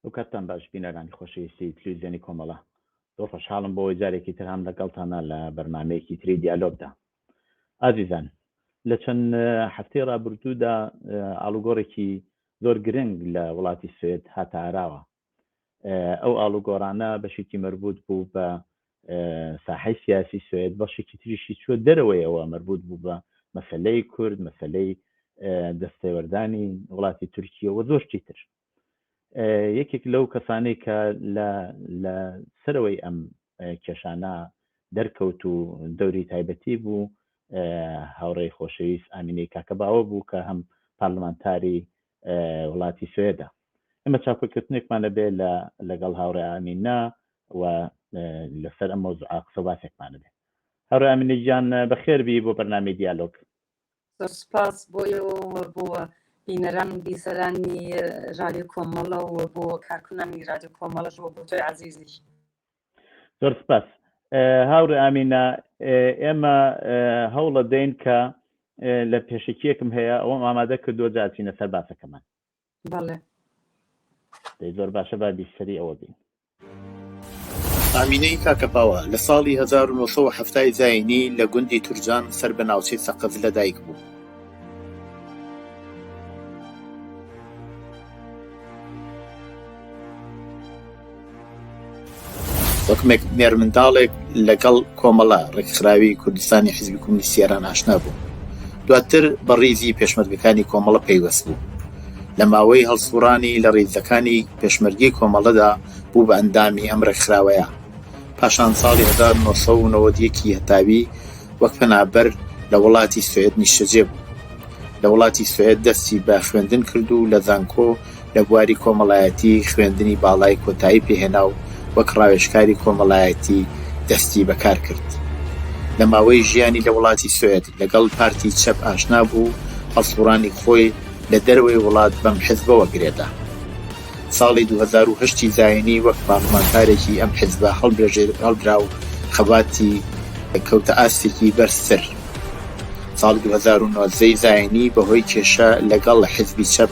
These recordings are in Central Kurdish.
ئەو کاتتان باش بینەرانی خۆشەویستی تلویزیۆنی کۆمەڵە. زۆر خۆشحاڵم بۆ ئەوەی جارێکی تر هەم لەگەڵتانە لە بەرنامەیەکی تری دیالۆگدا. ئازیزان لە چەند هەفتەی ڕابردوودا ئاڵوگۆڕێکی زۆر گرنگ لە وڵاتی سوێد هاتە ئاراوە. ئەو ئاڵوگۆڕانە بەشێکی مەربوط بوو بە ساحەی سیاسی سوێد، بەشێکی تریشی چووە دەرەوەیەوە مەربوط بوو بە مەسەلەی کورد، مەسەلەی دەستێوەردانی وڵاتی تورکیە و زۆر شتی تر. یەکێک لەو کەسانەی کە لە سەرەوەی ئەم کێشانە دەرکەوت و دەوری تایبەتی بوو هاوڕێی خۆشەویست ئامینەی کاکەباوە بوو کە هەم پارلمانتاری وڵاتی سوێدە. ئێمە چاوپێکەوتنێکمان ئەبێ لە لەگەڵ هاوڕێ ئامینە و لەسەر ئەم مەوزوعە قسە و باسێکمان ئەبێ. هاوڕێ ئامینە گیان بەخێر بی بۆ بەرنامەی دیالۆگ. زۆر سپاس بۆ ئێوە و بۆ بینەران و بیسەرانی رادیۆ کۆمەڵە و بۆ کارکنانی رادیۆ کۆمەڵەش و بۆ تۆی عەزیزیش. زۆر سپاس هاوڕێ ئامینە. ئێمە هەوڵە دەین کە لە پێشەکیەکم هەیە ئەوەم ئامادە کردووە جا ئەچینە سەر باسەکەمان. بەڵێ. دەی زۆر باشە با بیسەری ئەوە بین. ئامینەی کاکەپاوە لە ساڵی 1970 ی زایینی لە گوندی تورجان سەر بە ناوچەی سەقز لەدایک بوو. وەک مێرمنداڵێک لەگەڵ کۆمەڵە، ڕێکخراوی کوردستانی حیزبی کۆمۆنیستی ئێران ئاشنا بوو. دواتر بە ڕیزی پێشمەرگەکانی کۆمەڵە پەیوەست بوو. لە ماوەی هەڵسووڕانی لە ڕیزەکانی پێشمەرگەی کۆمەڵەدا بوو بە ئەندامی ئەم ڕێکخراوەیە. پاشان ساڵی 1991 ی هەتاوی وەک پەنابەر لە وڵاتی سوئێد نیشتەجێ بوو. لە وڵاتی سوئێد دەستی بە خوێندن کرد و لە زانکۆ لە بواری کۆمەڵایەتی خوێندنی باڵای کۆتایی پێهێنا و وەک ڕاوێژکاری کۆمەڵایەتی دەستی بە کار کرد. لە ماوەی ژیانی لە وڵاتی سوئێد لەگەڵ پارتی چەپ ئاشنا بوو و هەڵسووڕانی خۆی لە دەرەوەی وڵات بەم حزبەوە گرێدا. ساڵی 2008 ی زایینی وەک پارلمانتارێکی ئەم حزبە هەڵبژێردرا و خەباتی کەوتە ئاستێکی بەرزتر. ساڵی 2019 ی زایینی بەهۆی کێشە لەگەڵ حزبی چەپ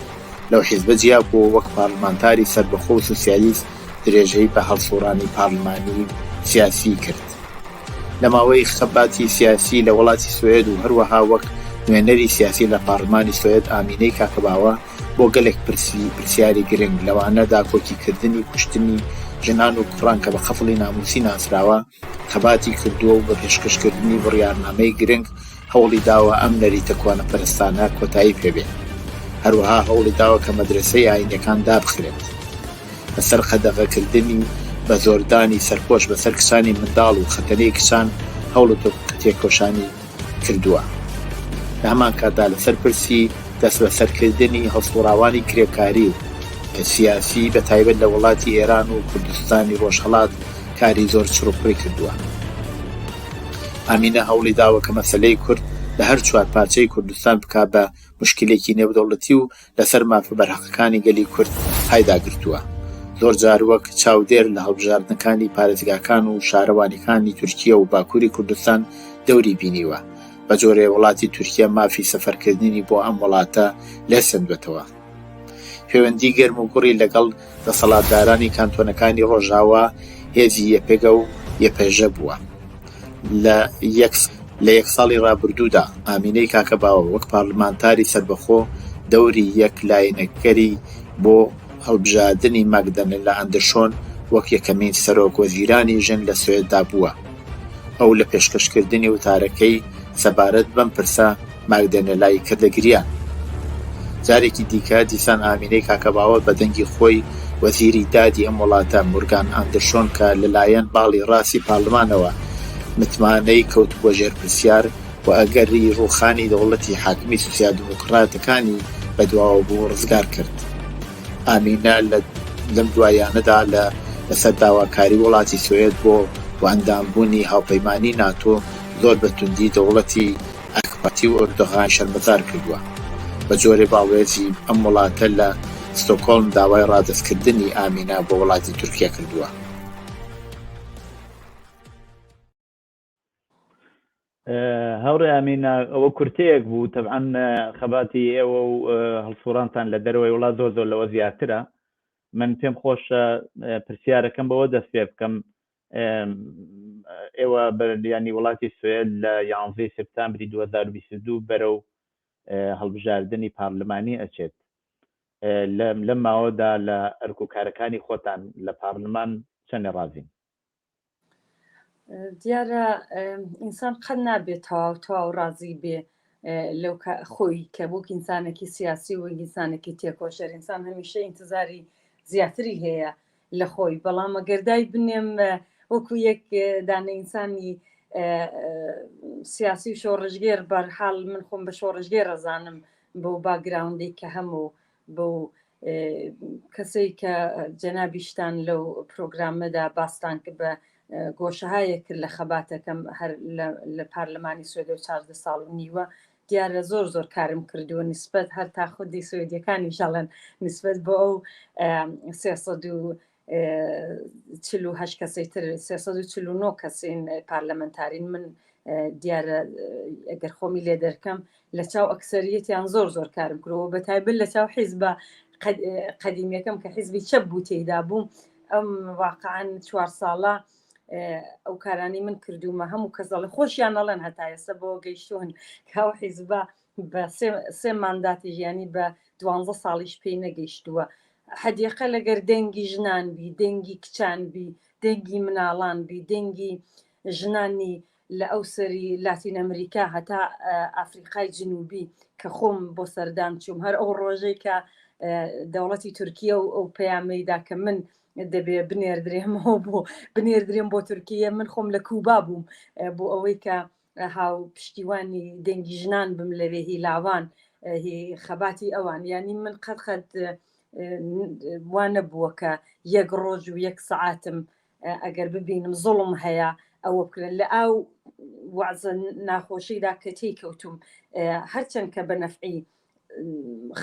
لەو حیزبە جیا بووە و وەک پارلمانتاری سەربەخۆ و سوسیالیست درێژەی بە هەڵسووڕانی پارلمانی و سیاسیی کرد. لە ماوەی خەباتی سیاسی لە وڵاتی سوئێد و هەروەها وەک نوێنەری سیاسی لە پارلمانی سوئێد ئامینەی کاکەباوە بۆ گەلێک پرسی پرسیاری گرنگ لەوانە داکۆکی کردنی کوشتنی ژنان و کوڕان کە بە قەتڵی نامووسی ناسراوە خەباتی کردووە و بە پێشکەشکردنی بڕیارنامەی گرنگ هەوڵی داوە ئەم نەریتە کۆنەپەرستانە کۆتایی پێ بێ. هەروەها هەوڵی داوە کە مەدرەسەی ئایینیەکان دابخرێت. لەسەر قەدەغەکردنی بە زۆردانی سەرپۆش بەسەر کچانی منداڵ و خەتەنەی کچان هەوڵ و تێکۆشانی کردووە. لە هەمان کاتدا لەسەر پرسی دەستبەسەرکردنی هەڵسوڕاوانی کرێکاری و سیاسی بە تایبەت لە وڵاتی ئێران و کوردستانی ڕۆژهەڵات کاری زۆر چڕوپڕی کردووە. ئامینە هەوڵی داوە کە مەسەلەی کورد لە هەر چوارپارچەی کوردستان بکا بە موشکیلێکی نێودەوڵەتی و لەسەر مافە بەرهەقەکانی گەلی کورد پای داگرتووە. زۆر جار وەک چاودێر لە هەڵبژاردنەکانی پارێزگاکان و شارەوانیەکانی تورکیە و باکووری کوردستان دەوری بینیوە. بە جۆرێ وڵاتی تورکیە مافی سەفەرکردنی بۆ ئەم وڵاتە لێ سەندووەتەوە. پێوەندی گەرم و گوڕی لەگەڵ دەسەڵاتدارانی کانتۆنەکانی ڕۆژاوا هێزی یەپەگە و یەپەژە بووە. لە یەک لە یەک ساڵی ڕابردوودا ئامینەی کاکەباوە وەک پارلمانتاری سەربەخۆ دەوری یەک لاینەکەری بۆ هەڵبژاردنی ماگدەنێلا ئەندرشۆن وەک یەکەمین سەرۆک وەزیرانی ژن لە سوێددا بووە. ئەو لە پێشکەشکردنی وتارەکەی سەبارەت بەم پرسە ماگدەنێلای کردە گریان. جارێکی دیکە دیسان ئامینەی کاکەباوە بە دەنگی خۆی وەزیری دادی ئەم وڵاتە مورگان ئاندرشۆن کە لەلایەن باڵی ڕاستی پارلمانەوە متمانەی کەوتبووە ژێر پرسیار و ئەگەری ڕووخانی دەوڵەتی حاکمی سوسیال دیموکراتەکانی بەدواوە بوو ڕزگار کرد. ئامینە لە لەم دواییانەدا لە لەسەر داواکاری وڵاتی سوئێد بۆ وەئەندامبوونی هاوپەیمانی ناتۆ زۆر بە توندی دەوڵەتی ئاکپارتی و ئۆردوغانی شەرمەزار کردووە. بە جۆرێ باڵوێزی ئەم وڵاتە لە ستۆکۆڵم داوای ڕادەستکردنی ئامینە بۆ وڵاتی تورکیە کردووە. هاوڕێ ئامینە ئەوە کورتەیەک بوو تەبعەن خەباتی ئێوە و هەڵسوڕانتان لە دەرەوەی وڵات زۆر زۆر لەوە زیاترە. من پێم خۆشە پرسیارەکەم بەوە دەست پێ بکەم ئێوە بەریانی وڵاتی سوێد لە یانزەی سپتامبری 2022 بەرەو هەڵبژاردنی پارلمانی ئەچێت لەم ماوەدا لە ئەرک و کارەکانی خۆتان لە پارلمان چەندێ ڕازین؟ دیارە ئینسان قەت نابێت تەواو تەواو ڕازی بێ لەو خۆی کە وەک ئینسانێکی سیاسی و ئینسانێکی تێکۆشەر ئینسان هەمیشە ئینتزاری زیاتری هەیە لە خۆی بەڵام ئەگەر دای بنێم وەکو یەک دانە ئینسانی سیاسی و شۆڕشگێر بەرحاڵ من خۆم بە شۆڕشگێر ئەزانم بۆ باگراوندی کە هەموو بەو کەسەی کە جەنابیشتان لەو پرۆگرامەدا باستان کرد بە گۆشەهایەک کرد لە خەباتەکەم هەر لە پارلمانی سوێدە و 14 ساڵ و نیوە دیارە زۆر زۆر کارم کردووە نسبەت هەر تا خودی سوێدیەکانی ژەڵێن نسبەت بۆ ئەو 348 کەسی تر 349 کەسین پارلەمەنتارین من دیارە ئەگەر خۆمی لێ دەرکەم لە چاو ئەکسەریەتیان زۆر زۆر کارم کردەوە بە تایبەت لە چاو حیزبە قەدیمیەکەم کە حیزبی چەپ بوو تێیدا بووم ئەم واقعا چوار ساڵە ئەو کارانی من کردومە هەموو کەس دەڵێ خۆشیان ئەڵێن هەتا ئێستا بۆ گەیشتون کە ئەو حیزبە بە سێ مانداتی ژیانی بە دوانزە ساڵیش پێی نەگەیشتووە حەدیقە لەگەر دەنگی ژنان بی دەنگی کچان بی دەنگی مناڵان بی دەنگی ژنانی لە ئەوسەری لاتین ئەمریکا هەتا ئەفریقای جنوبی کە خۆم بۆ سەردان چووم هەر ئەو ڕۆژەی کە دەوڵەتی تورکیە و ئەو پەیامەیدا کە من دەبێ بنێردرێمەوە بۆ بنێردرێم بۆ تورکیە من خۆم لە کوبا بووم بۆ ئەوەی کە هاو پشتیوانی دەنگی ژنان بم لەوێ هی لاوان هی خەباتی ئەوان یعنی من قەت قەت وا نەبووە کە یەک ڕۆژ و یەک سەعاتم ئەگەر ببینم زوڵم هەیە ئەوە بکرێن لە ئاو وەعزە ناخۆشیدا کە تێی کەوتوم هەرچەند کە بە نەفعی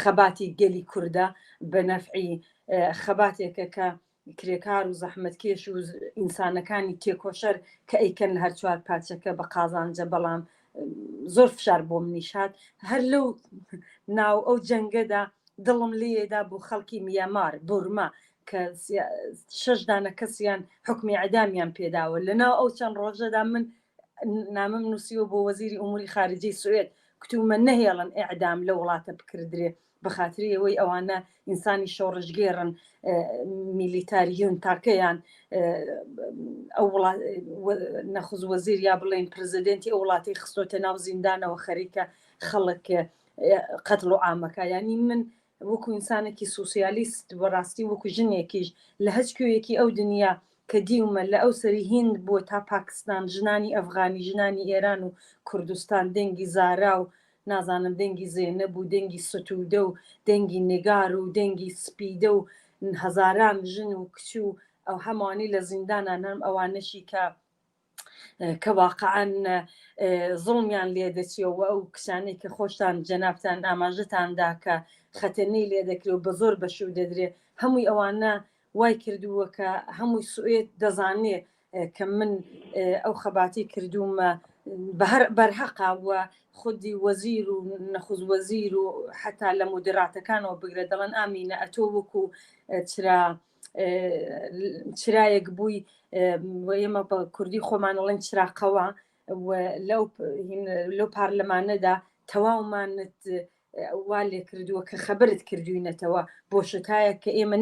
خەباتی گەلی کوردە بە نەفعی خەباتێکە کە کرێکار و زەحمەتکێش و ئینسانەکانی تێکۆشەر کە ئەیکەن لە هەر چوار پارچەکە بە قازانجە بەڵام زۆر فشار بۆ منیش هات هەر لەو ناو ئەو جەنگەدا دڵم لێدا بۆ خەڵکی میامار بورما کە شەش دانە کەسیان حکمی عدامیان پێداوە لەناو ئەو چەند ڕۆژەدا من نامەم نووسیوە بۆ وەزیری ئوموری خارجی سوئێد کتومە نەهێڵن ئەعدام لە وڵاتە بکردرێ بەخاتری ئەوەی ئەوانە ئینسانی شۆڕشگێڕن میلیتاریون تاکەیان ئەو وڵات نەخز وەزیر یا بڵێن پرزیدنتی ئەو وڵاتی خستۆتە ناو زیندانەوە خەریکە خەڵک قەتڵ و عامەکە یعنی من وەکو ئینسانێکی سوسیالیست بەڕاستی وەکو ژنێکیش لە هەچ کوێیەکی ئەو دنیا کە دیومە لە ئەو سەری هیند بووە تا پاکستان ژنانی ئەفغانی ژنانی ئێران و کوردستان دەنگی زارا و نازانم دەنگی زێنەب و دەنگی ستوودە و دەنگی نگار و دەنگی سپیدە و هەزاران ژن و کچ و ئەو هەمووانی لە زیندانان هەم ئەوانەشی کە کە واقعا زوڵمیان لێ دەچیەوە ئەو کچانەی کە خۆشتان جەنابتان ئاماژەتان دا کە خەتەنەی لێ دەکرێ و بە زۆر بەشوو دەدرێ هەمووی ئەوانە وای کردووە کە هەمووی سوئێت دەزانێ کە من ئەو خەباتی کردوومە بەهەر بەرهەقا و خودی وەزیر و نەخوز وەزیر و حتا لە مدراتەکانەوە بگرە دەڵێن ئامینە ئەتۆ وەکو چرا چرایەک بووی ئێمە بە کوردی خۆمان ئەڵێن چراقەوە لەو لەو پارلەمانەدا تەواومانت وا لێ کردووە کە خەبرت کردوینەتەوە بۆ شتایە کە ئێمە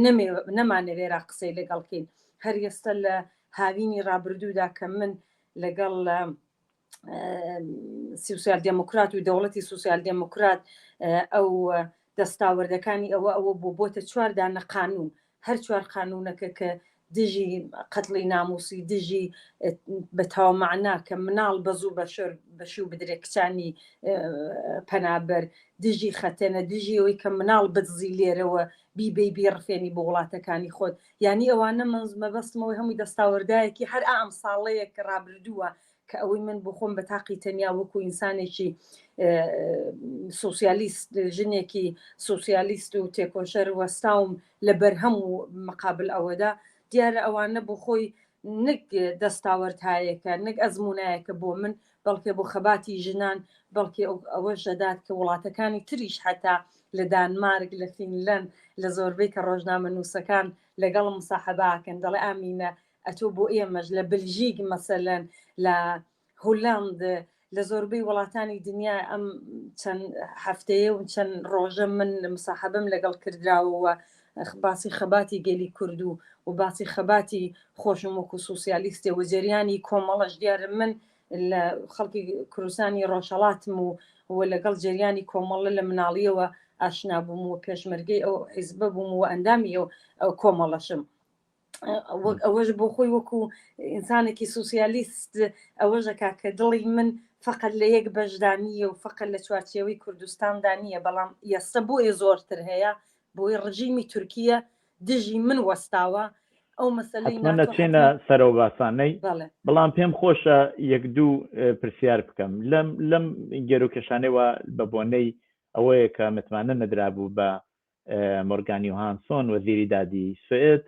نەمانەوێرا قسەی لەگەڵکەین هەر ئێستا لە هاوینی ڕابردوودا کە من لەگەڵ سوسیال دێموکرات و دەوڵەتی سوسیال دێموکرات ئەو دەستاوەردەکانی ئەوە ئەوە بۆ بۆتە چوار دانە قانون هەر چوار قانونەکە کە دژی قەتڵی ناموسی دژی بە تاو معنا کە مناڵ بەزوو بەشەر بەشوو بدرێ کچانی پەنابەر دژی خەتەنە دژی ئەوەی کە مناڵ بدزی لێرەوە بیبەی بیڕفێنی بۆ وڵاتەکانی خۆت یانی ئەوانە من مەبەستمەوەی هەمووی دەستاوەردایەکی هەر ئا ئەم ساڵەیە کە ڕابردووە کە ئەوەی من بۆ خۆم بە تاقی تەنیا وەکو ئینسانێکی سوسیالیست ژنێکی سوسیالیست و تێکۆشەر وەستاوم لە بەرهەم و مقابل ئەوەدا دیارە ئەوانە بۆ خۆی نەک دەستاوەردهایەکە، نەک ئەزموونایەکە بۆ من، بەڵکێ بۆ خەباتی ژنان، بەڵکێ ئەوەش دەدات کە وڵاتەکانی تریش حەتا لە دانمارک، لە فینلەند، لە زۆربەی کە ڕۆژنامەنووسەکان لەگەڵم مساحەبە ئەکەن دەڵێ ئامینە ئەتۆ بۆ ئێمەش لە بلژیک مەسەلەن لە هولەند لە زۆربەی وڵاتانی دنیا ئەم چەند هەفتەیە و چەند ڕۆژە من مساحبم لەگەڵ کردراوەوە باسی خەباتی گەلی کورد و و باسی خەباتی خۆشم وەکو سوسیالیستێ و جەریانی کۆمەڵەش دیارە من لە خەڵکی کوردستانی ڕۆژهەڵاتم و و لەگەڵ جەریانی کۆمەڵە لە مناڵیەوە ئاشنا بووم و پێشمەرگەی ئەو حیزبە بووم و ئەندامی ئەو کۆمەڵەشم. وەک ئەوەش بۆ خۆی وەکو ئینسانێکی سوسیالیست ئەوەشەکە کە دڵی من فقط لە یەک بەشدا نییە و فقط لە چوارچێوەی کوردستاندا نییە بەڵام ئێستا بۆیە زۆرتر هەیە بۆی ڕژیمی تورکیە دژی من وەستاوە ئەو مەسەلەی حتمما نەچینە سەرەوە باسانەی بەڵام پێم خۆشە یەک دوو پرسیار بکەم لەم لەم گێروکێشانەوە بە بۆنەی ئەوەیە کە متمانە نەدرابوو بە مۆرگان یوهانسۆن وەزیری دادی سوئد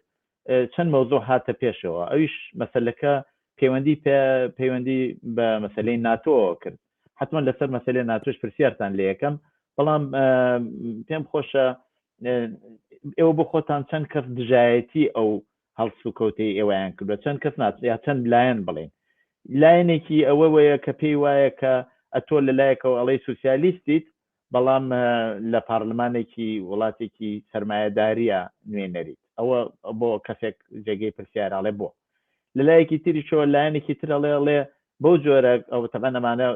چەند مەوزوع هاتە پێشەوە ئەویش مەسەلەکە پەیوەندی پێ پەیوەندی بە مەسلەی ناتۆ کرد حتمما لەسەر مەسلەی ناتۆش پرسیارتان لێ یەکەم بەڵام پێم خۆشە ئێوە بۆ خۆتان چەند کەس دژایەتی ئەو هەڵسوکەوتەی ئێوەیان کردوە چەند کەس ناچ یا چەند لایەن بڵێن لایەنێکی ئەوەوەیە کە پێی وایە کە ئەتۆ لەلایەکەوە ئەڵێی سوسیالیستیت بەڵام لە پارلمانێکی وڵاتێکی سەرمایەداریە نوێنەریت ئەوە بۆ کەسێک جێگەی پرسیارە ئەڵێ بۆ لەلایەکی تریشەوە لایەنێکی تر ئەڵێ ئەڵێ بەو جۆرە ئەو تەبعەن ئەمانە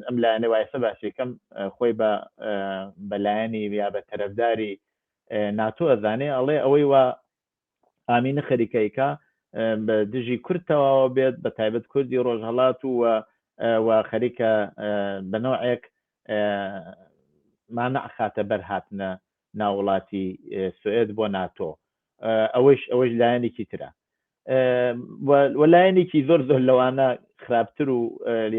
ئەم لایەنە وایسە باسیکەم خۆی بە بە لایەنی یا بە تەرەفداری ناتۆ ئەزانێ ئەڵێ ئەوەی وا ئامینە خەریکە ئەیکا بە دژی کورد تەواوە بێت بە تایبەت کوردی ڕۆژهەڵات و و خەریکە بە نەوعێک مانع خاتە بەر هاتنە ناو وڵاتی سوئێد بۆ ناتۆ ئەوەیش ئەوەیش لایەنێکی ترە و لایەنێکی زۆر زۆر لەوانە خراپتر و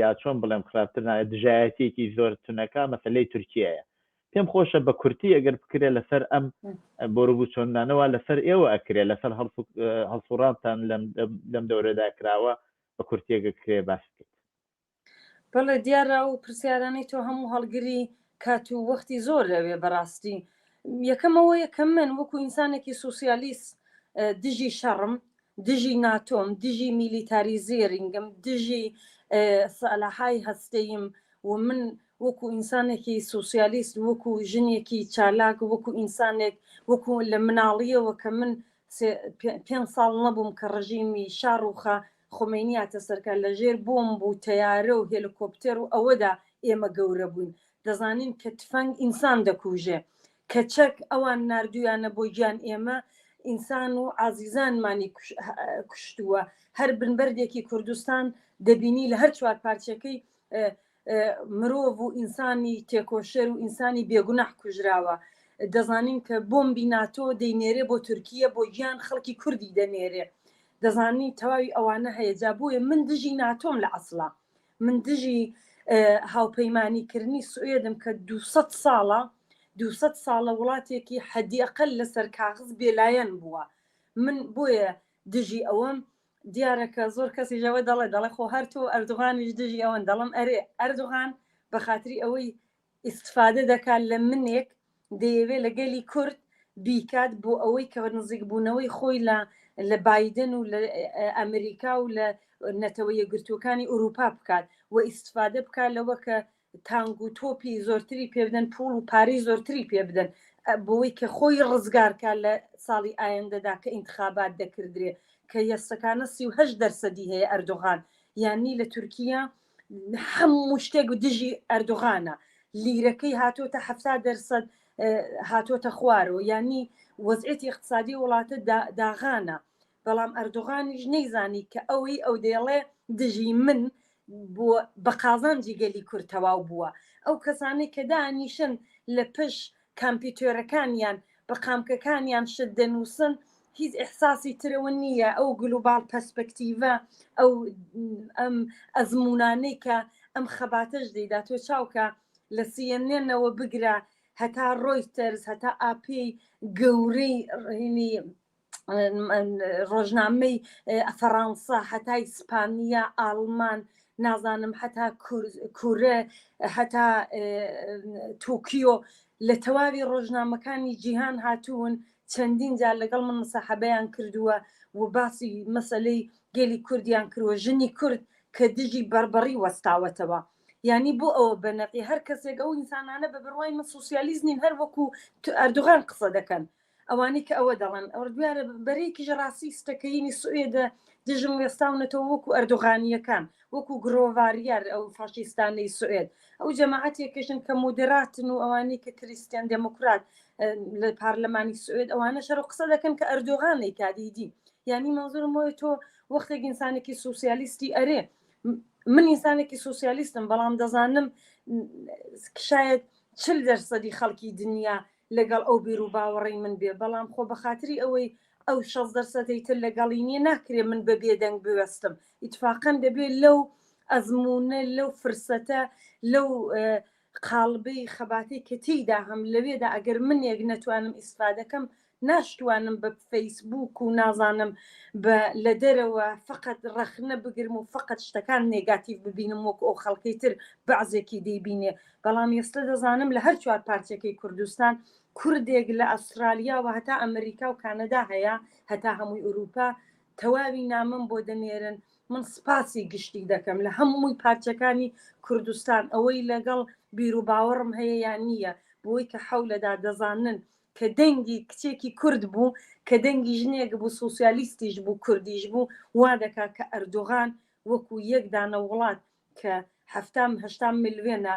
یا چۆن بڵێم خراپتر نایە دژایەتیەکی زۆر تونەکە مەسلەی تورکیایە پێم خۆشە بە کورتی ئەگەر بکرێ لەسەر ئەم بۆربوو چۆنانەوە لەسەر ئێوە ئەکرێ لەسەر هەڵسوڕانتان لەم دەورەدا کراوە بە کورتیەگە کرێ باس بکەیت. بەڵێ دیارە ئەو پرسیارانەی تۆ هەموو هەڵگری کات و وەختی زۆر لەوێ بەڕاستی یەکەم ئەوەیە کە من وەکو ئینسانێکی سوسیالیست دژی شەڕم دژی ناتۆم دژی militarisering م دژی سەلاحای هەستەیم و من وەکو ئینسانێکی سوسیالیست وەکو ژنێکی چالاک وەکو ئینسانێک وەکو لە مناڵیەوە کە من پێ ساڵ نەبووم کە ڕژیمی شا ڕووخا خومەینی هاتە سەرکار لە ژێر بۆمب و تەیارە و هێلکۆپتێر و ئەوەدا ئێمە گەورە بووین دەزانین کە تفەنگ ئینسان دەکوژێ کە چەک ئەوان ناردویانە بۆ گیان ئێمە ئینسان و ئازیزانمانی کوشتووە هەر بنبەردێکی کوردستان دەبینی لە هەر چوار پارچەکەی مرۆڤ و ئینسانی تێکۆشەر و ئینسانی بێگوناح کوژراوە دەزانین کە بۆمبی ناتۆ دەینێرێ بۆ تورکیە بۆ گیان خەڵکی کوردی دەنێرێ دەزانی تەواوی ئەوانە هەیە جا بۆیە من دژی ناتۆم لە ئەسڵا من دژی هاوپەیمانی کردنی سوئێدم کە 200 ساڵە 200 ساڵە وڵاتێکی حەدی ئەقل لەسەر کاغز بێلایەن بووە من بۆیە دژی ئەوەم دیارە کە زۆر کەسیش ئەوە دەڵێ دەڵێ خۆ هەر تۆ ئەردوغانیش دژی ئەوەن دەڵم ئەرێ ئەردوغان بە خاتری ئەوەی ئیسفادە دەکات لە منێک دەیەوێت لە گەلی کورد بیکات بۆ ئەوەی کە نزیکبوونەوەی خۆی لە لە بایدن و لە ئەمریکا و لە نەتەوە یەکگرتووەکانی ئورووپا بکات و ئیسفادە بکات لەوە کە تانک و تۆپی زۆرتری پێ بدەن پوڵ و پارەی زۆرتری پێ بدەن بۆی کە خۆی ڕزگارکە لە ساڵی ئایندەدا کە ئینتخابات دەکردرێ کە یەسەکانە 38 دەرسەدی هەیە ئەردۆغان یانی لە تورکیا هەموو شتێک دژی ئەردۆغانە لیرەکەی هاتۆتە 70 دەرسەد هاتۆتە خوارەوە یانی وەزعێتی اقتصادی وڵاتە داغانە بەڵام ئەردۆغانیش نەیزانی کە ئەوەی ئەو دەیڵێ دژی من بۆ بە قازانجی گەلی کورد تەواو بووە ئەو کەسانەی کە دانیشن لە پش کامپیوتێرەکانیان بە قامکەکانیان شت دەنووسن هیچ ئیحساسی ترەوە نییە ئەو global perspective ە ئەو ئەم ئەزمونانەی کە ئەم خەباتەش دەیدا تۆ چاوکە لە سیەنێنەوە بگرە هەتا ڕۆیتەرز هەتا ئاپی گەورەی ڕینی. ڕۆژنامەی فەڕانسە هەتا ئیسپانیا ئاڵمان نازانم هەتا کورە هەتا تۆکیۆ لە تەواوی ڕۆژنامەکانی جیهان هاتوون چەندین جار لەگەڵ من مساحبەیان کردووە و باسی مەسلەی گەلی کوردیان کردووە ژنی کورد کە دژی بەربەڕی وەستاوەتەوە یانی بۆ ئەوە بەنەقی هەر کەسێک ئەو ئینسانانە بە بڕوای من سوسیالیست نین هەر وەکو ئەردوغان قسە دەکەن ئەوانەی کە ئەوە دەڵێن ئەوە دیارە بەرەیەکیش ڕاستیستە کە هینی سوێدە دژم وێستاونەتەوە وەکو ئەردۆغانییەکان وەکو گرۆڤاریار ئەو فاشیستانەی سوئێد ئەو جەماعەتێکیشن کە مۆدراتن و ئەوانەی کە کریستیان دێموکرات لە پارلەمانی سوئێد ئەوانە شەر و قسە دەکەن کە ئەردۆغان نەیکات ئیدی یعنی مەنزورم وایە تۆ وەختێک ئینسانێکی سوسیالیستی ئەرێ من ئینسانێکی سوسیالیستم بەڵام دەزانم شاید چل دەرسەدی خەڵکی دنیا لەگەڵ ئەو بیروباوەڕەی من بێ، بەڵام خۆ بە خاتری ئەوەی ئەو 60 دەرسەدەی تر لەگەڵی نییە ناکرێ من بە بێدەنگ بوێستم. ئیتفاقەن دەبێ لەو ئەزموونە، لەو فرسەتە، لەو قاڵبەی خەباتەی کە تێیدا هەم لەوێدا ئەگەر منێک نەتوانم ئیسفادە کەم ناشتوانم بە فەیسبووک و نازانم بە لە دەرەوە فەقەت ڕەخنە بگرم و فەقەت شتەکان نێگاتیڤ ببینم وەکو ئەو خەڵکەی تر بەعزێکی دەیبینێ بەڵام ئێستا دەزانم لە هەر چوار پارچەکەی کوردستان کوردێک لە ئەسترالیاوە هەتا ئەمریکا و کانەدا هەیە هەتا هەمووی ئەوروپا تەواوی نامەم بۆ دەنێرن من سپاسی گشتی دەکەم لە هەمووی پارچەکانی کوردستان ئەوەی لەگەڵ بیر و باوەڕم هەیە یان نییە بۆی کە حەولەدا دەزانن کە دەنگی کچێکی کورد بوو، کە دەنگی ژنێک بوو سوسیالیستیش بوو کوردیش بوو، وا دەکا کە ئەردۆغان وەکوو یەک دانە وڵات کە حەفتا هەشتا ملوێنە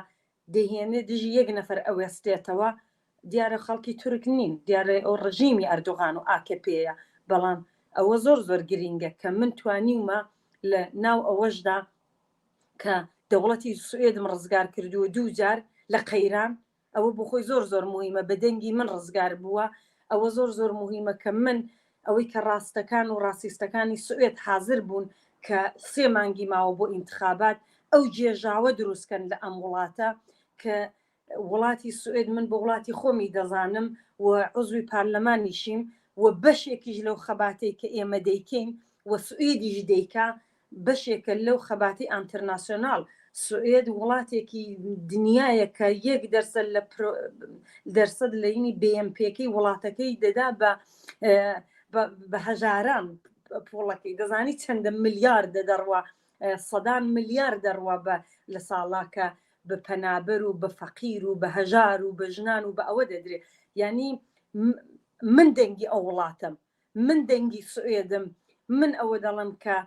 دەیهێنێ دژی یەک نەفەر ئەوێستێتەوە، دیارە خەڵکی تورک نین، دیارە ئەو ڕژیمی ئەردۆغان و ئاکەپێیە، بەڵام ئەوە زۆر زۆر گرینگە کە من توانیومە لە ناو ئەوەشدا کە دەوڵەتی سوئێدم ڕزگار کردووە دوو جار لە قەیران، ئەوە بۆ خۆی زۆر زۆر موهیمە بە دەنگی من ڕزگار بووە ئەوە زۆر زۆر موهیمە کە من ئەوەی کە ڕاستەکان و ڕاسیستەکانی سوئێد حازر بوون کە سێ مانگی ماوە بۆ ئینتخابات ئەو گێژاوە دروستکەن لە ئەم وڵاتە کە وڵاتی سوئێد من بە وڵاتی خۆمی دەزانم و عزوی پارلەمانیشیم و بەشێکیش لەو خەباتەی کە ئێمە دەیکەین و سوئێدیش دەیکا بەشێکە لەو خەباتی ئانترناسیۆناڵ. سوئێد وڵاتێکی دنیایە کە یەک دەرسەد لە دەرسەد لە ینی بێ-ئێم-پێکەی وڵاتەکەی دەدا بە بە هەژاران پوڵەکەی دەزانی چەندە ملیار دەدەڕوا سەدان ملیار دەڕوا بە لە ساڵاکە بە پەنابەر و بە فەقیر و بە هەژار و بە ژنان و بە ئەوە دەدرێ یعنی من دەنگی ئەو وڵاتەم من دەنگی سوئێدم، من ئەوە دەڵێم کە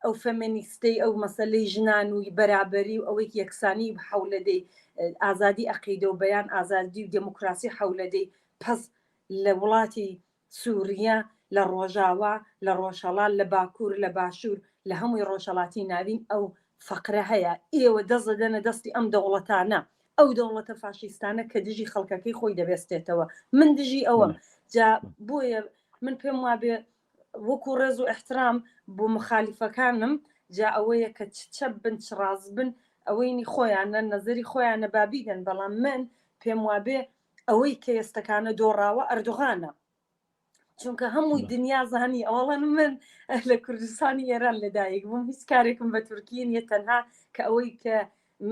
ئەو فەمێنیستەی ئەو مەسەلەی ژنان و بەرابەری و ئەوەی یەکسانی حەولەدەی ئازادی ئەقیدە و بەیان ئازادی و دێموکراسی حەولەدەی پەس لە وڵاتی سووریە لە ڕۆژاوا لە ڕۆژهەڵات لە باکوور لە باشوور لە هەمووی ڕۆژهەڵاتی ناوین ئەو فەقرە هەیە ئێوە دەست دەدەنە دەستی ئەم دەوڵەتانە ئەو دەوڵەتە فاشیستانە کە دژی خەڵکەکەی خۆی دەبێستێتەوە من دژی ئەوەم جا بۆیە من پێم وابێ وەکو ڕێز و احترام بۆ مخالیفەکانم جا ئەوەیە کە چ چەپ بن چ ڕاست بن ئەوەینی خۆیانە نەزەری خۆیانە بابیدەن بەڵام من پێم وابێ ئەوەی کە ئێستەکانە دۆڕاوە ئەردوغانە چونکە هەمووی دنیا زانی ئەوەڵەن من لە کوردستانی ئێران لەدایک بووم هیچ کارێکم بە تورکی نیە تەنها کە ئەوەی کە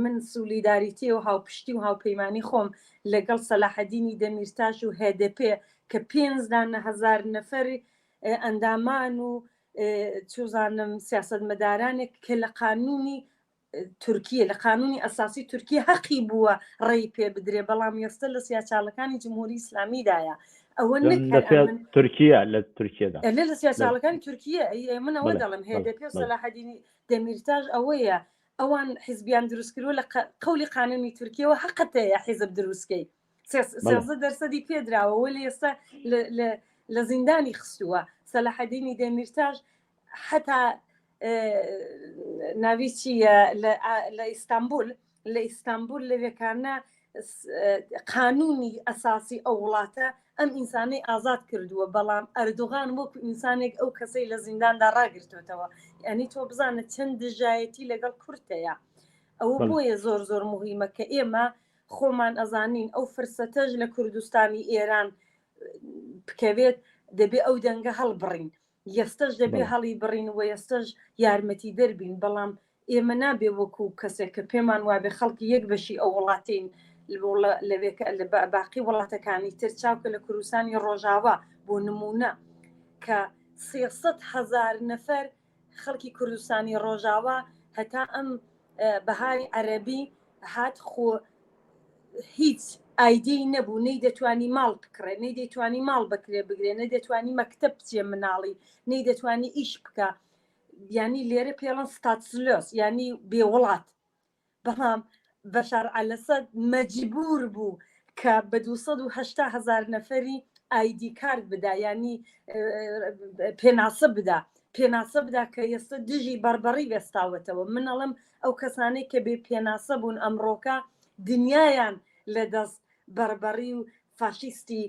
من سولیداریتی و هاوپشتی و هاوپەیمانی خۆم لەگەڵ سەلاحەدینی دەمیرتاش و هێدەپێ کە پێنج دانە هەزار نەفەر ئەندامان و چوزانم سیاستمەدارانێک کە لە قانونی تورکیە لە قانونی ئەساسی تورکیە هەقی بووە ڕێی پێ بدرێ بەڵام ئێستا لە سیاچاڵەکانی جمهوری ئیسلامیدایە ئەوە تورکیا لە تورکیەدا لە لە سیاچاڵەکانی تورکیە من ئەوە دەڵێم هێدەپێ و سەلاحەدینی دەمیرتاش ئەوەیە ئەوان حیزبیان دروستکردوە لە قەولی قانونی تورکیەوە هەقت هەیە حیزب دروستکەی 13 دەرسەدی پێدراوە وەلی ئێستا لە زیندانی خستووە سەلاحەدینی دەمیرتاش حتا ناوی چییە لە ئیستانبول لە ئیستانبول لەوێکانە قانونی ئەساسی ئەو وڵاتە ئەم ئینسانەی ئازاد کردووە بەڵام ئەردوغان وەکو ئینسانێک ئەو کەسەی لە زینداندا ڕاگرتوێتەوە ینی تۆ بزانە چەند دژایەتی لەگەڵ کورتەیە ئەوە بۆیە زۆر زۆر مهمە کە ئێمە خۆمان ئەزانین ئەو فرسەتەش لە کوردستانی ئێران بکەوێت. دەبێ ئەو دەنگە هەڵبڕین یەستەش دەبێ هەڵی بڕین و یەستەش یارمەتی دەربین بەڵام ئێمە نابێ وەکو کەسێک کە پێمان وابێ خەڵکی یەک بەشی ئەو وڵاتین لەوێ لە باقی وڵاتەکانی تر چاوکە لە کوردستانی ڕۆژاوا بۆ نمونە کە 300 هزار نەفەر خەڵکی کوردستانی ڕۆژاوا هەتا ئەم بەهاری عەرەبی هات خۆ هیچ ئایدی نەبوو نەی دەتوانی ماڵ بکڕێ نەی دەیتوانی ماڵ بکرێ بگرێ نەی دەتوانی مەکتەب بچێ مناڵی نەی دەتوانی ئیش بکە ینی لێرە پێڵەن ستاتسلۆس ینی بێ وڵات بەڵام بەشار ئەلەسەد مەجبور بوو کە بە 280 هزار نەفەری ئایدی کارت بدا ینی پێناسە بدا پێناسە بدا کە ئێستا دژی بەربەڕی وێستاوەتەوە من ئەڵم ئەو کەسانەی کە بێ پێناسە بوون ئەمڕۆکە دنیایان لە دەست بەربەڕی و فاشیستی